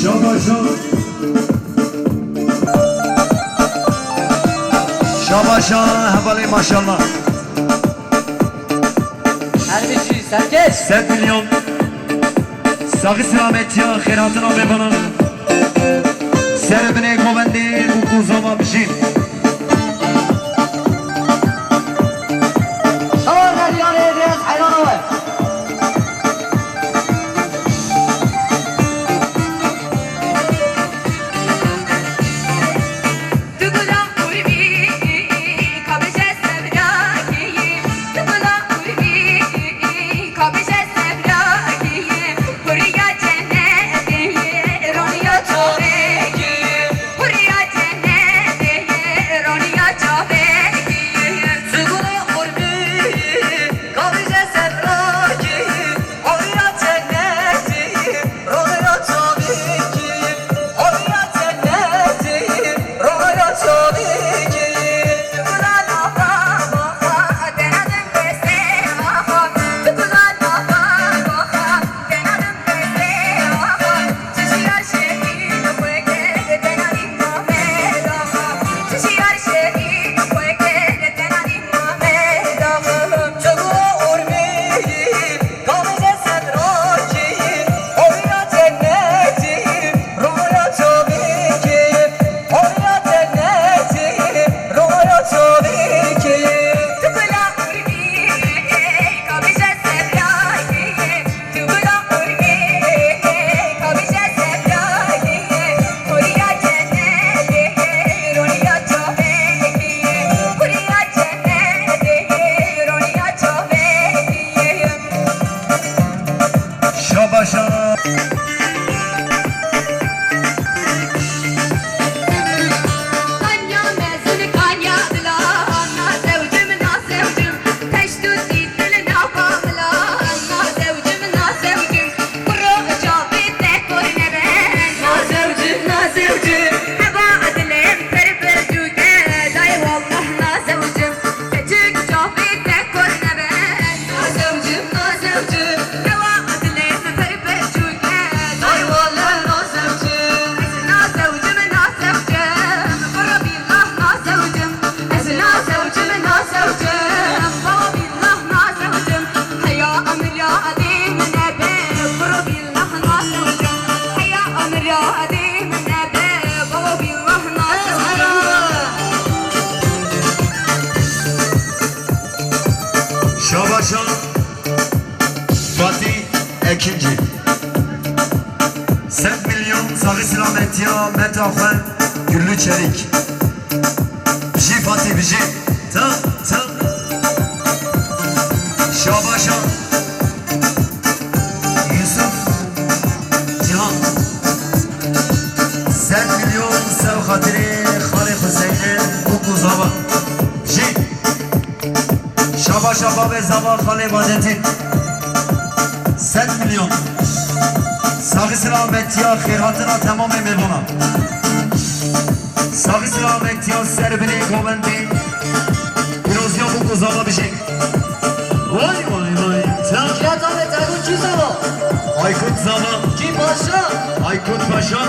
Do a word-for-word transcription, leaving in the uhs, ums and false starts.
Şabaşa. Şabaşa, hevalê maşallah. Her bir şey, serkeş. Sed milyon. Saxî silametiya xêrhatina mêvanan. Ser binê govendê û ku zava bijîn. Ewa her yanê rêz heyran we. Tu gula urmî, ka bije sevdayî. Tu gula urmî, ka bije sevdayî. Huriya cennetê, roniya çavekî. Huriya cennetê, roniya çavekî. Tu gula urmî, ka bije sevdayî. Huriya cennetê, roniya çavekî. Huriya cennetê, roniya çavekî. Tu gula nava baxa, dena din destê axa. Tu gula nava baxa, dena din destê axa. Şabaşa. Kanya mezun, kanya dila, na zewcim, na zewcim. Teştu dîtil nava mila, na zewcim, na zewcim. Kuro çavê te kor nebe, na zewcim, na zewcim. Heva dilê min pir bi cû ke, dayê wallah na zewcim. Keçik çavê te kor nebe, na zewcim, na zewcim. Heva dilê min pir bi cû ke, dayê wallah na zewcim. Ez na zewcim, na zewcim. Kuro billah na zewcim. Ez na zewcim, na zewcim, baba billah na zewcim. Heya emir ya edî min nebe, kuro billah na zewcim. Heya emir ya edî min nebe, baba billah na zewcim. Şabaşa. Fatî Ekinci. Sed milyon saxî silametiya meta xwe Güllü Çelik. Bijî Fatî, bijî. Ta, ta. Şabaşa. Yusuf Cihan. Sed milyon ser xatirê xalê Huseyne û ku zava. Bijî. Şabaşa bavê zava xalê Badetîn. Sed milyon. Saxî silametiya xêrhatina temamê mêvana. Saxî silametiya ser binê govendê. Pîroziya bû ku zava bijî. Vay, vay, vay. Çiya tavê Taygun çi zava? Aykut zava. Çi paşa? Aykut Paşa.